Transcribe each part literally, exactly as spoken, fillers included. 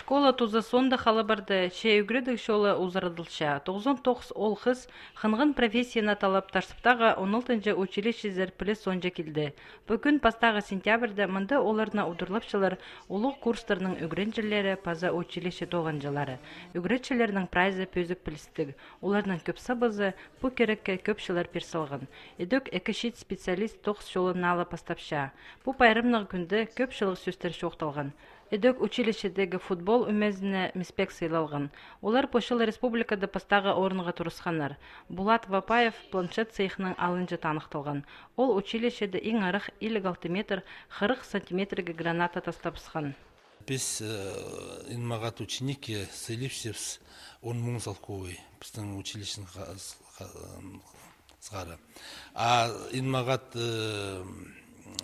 Школа тузазы соонда хал парды, че ӱгредіг чолы узарадылча. Тоғызон тоғыс оол-хыс хынған профессияны таллап Таштыптағы он алтынҷы училищезер піліс соонҷа килді. Пу кӱн, пастағы сентябрьда, мында оларны удурлапчалар улуғ курстарның ӱгренҷілері паза училище тоғынҷылары. Ӱгретчілернің прайзы пӧзік пілістіг, оларның кӧп сабазы пу кирекке кӧп чыллар пир салған. Ідӧк ікі чиит специалист тоғыс чолын ала пастапча. Пу пайрамнығ кӱнде кӧп чылығ сӧстер чоохталған. Ідӧк училищедегі футбол ӧмезіне миспек сыйлалған. Олар пу чыл республикада пастағы орынға турысханнар. Булат Вапаев планшет сыйыхның алынҷа таныхталған. Ол училищеде иң арах илиг алты метр хырых сантиметрге граната тастабысхан. Піс, э, иң мағат ученикке сыйлапчабыс он муң салковай. Пістің училищенің ха-, с-, ха-, сығара. А иң мағат, э,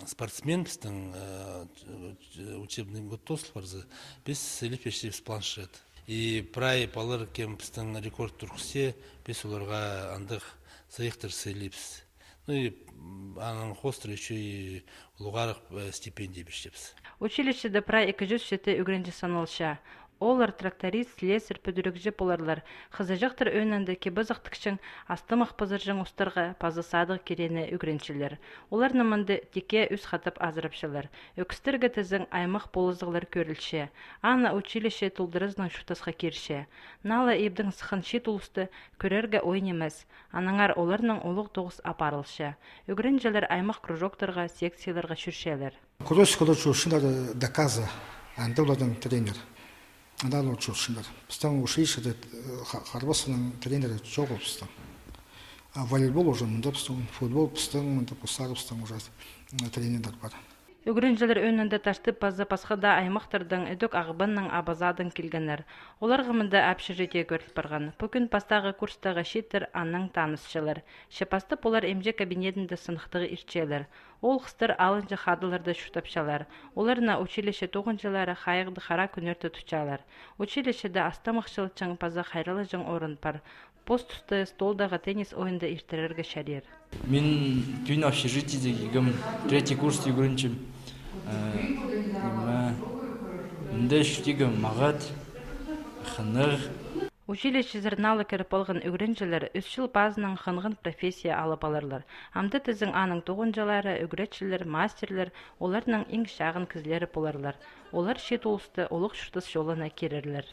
спортсмен пістің, э, учебный год тоозыл парза, піс сыйлап пирчебіс планшет. И прай палалар, кем пістің рекорд турғысча, піс оларға андағ сыйыхтар сыйлапчабыс. Ну и, м, аның хоостыра ещё и улуғарах, э, стипендия пирчебіс. Училищеде прай ікі чӱс читі ӱгренҷі саналча. Олар тракторист, слесарь, пӱдірігҷі поларлар. Хызыҷахтар ӧӧнінде кип-азах тікчең, астамах пызырҷаң устарға паза садығ киреені ӱгренчелер. Оларны мында тикке ӱс хатап азырапчалар. Ӧкістерге тізең аймах полызығлар кӧрілче. Аны училище толдыразынаң чуртасха кирче. Наа ла ибдең сыххан чиит улусты кӧрерге ой нимес. Аннаңар оларнаң улуғ тоғыс апарылча. Ӱгренҷілер аймах кружоктарға, секцияларға чӧрчелер. Курочкада чӧрчеңнер, э, Доказа, анда оларның тренер. Анда олар чӧрчеңнер. Пістің училищеде, э, ха-, харбасының тренері чоғыл пістің. А волейбол уже мында пістің, футбол пістің, мында постарыбыстың уже, м, тренерлер пар. Ӱгренҷілер ӧӧнінде Таштып паза пасха даа аймахтардаң, ідӧк Ағбаннаң, Абазадаң килгеннер. Оларға мында общежитие кӧріл парған. Пу кӱн пастағы курстағы чииттер аннаң танысчалар. Че пастап олар имҷі кабинетінде сыныхтығ иртчелер. Оол-хыстар алынҷа хадыларда чуртапчалар. Оларны училище тоғынҷылары хайығда хараа кӱннерде тутчалар. Училищеде астамах чылчаң паза хайраллаҷаң орын пар. Пос туста столдағы теннис ойында иртірерге чарир. Мин тӱӱн общежитиеде килгем, третий курста ӱгренчем. Э, ниме, мында чуртирға мағат, хынығ. Училищезер наа ла кіріп алған ӱгренҷілер ӱс чыл пазынаң хынған профессия алып аларлар. Амды тізең аның тоғынҷылары, ӱгретчілер, мастерлер, оларның иң чағын кізілері поларлар. Олар чиит улусты улуғ чуртас чолына кирерлер.